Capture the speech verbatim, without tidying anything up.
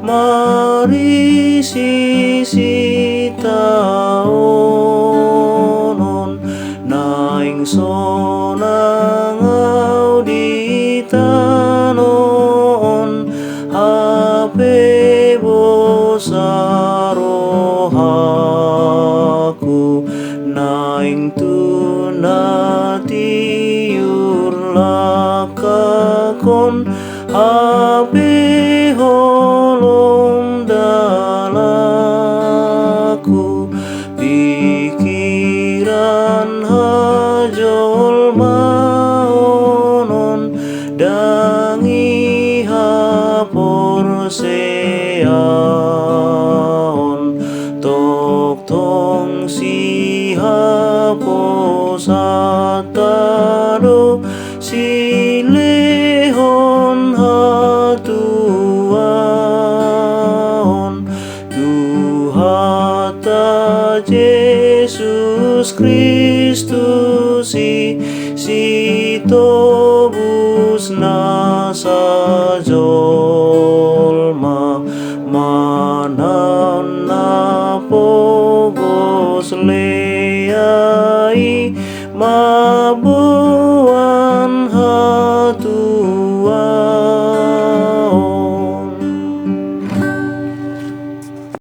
marisi sitaonon. Naeng sonang au di tano on, hape bosa rohaku, naeng tu na tiur langkangkon, hape holom dalanku. Pikiran hajolmaonon, dang i haporseaon, tongtong sihaposanta do silehon hatuaon. Tuhanta Jesus Kristus i, sitobus nasa jolma, manang na pogos lea i, mambo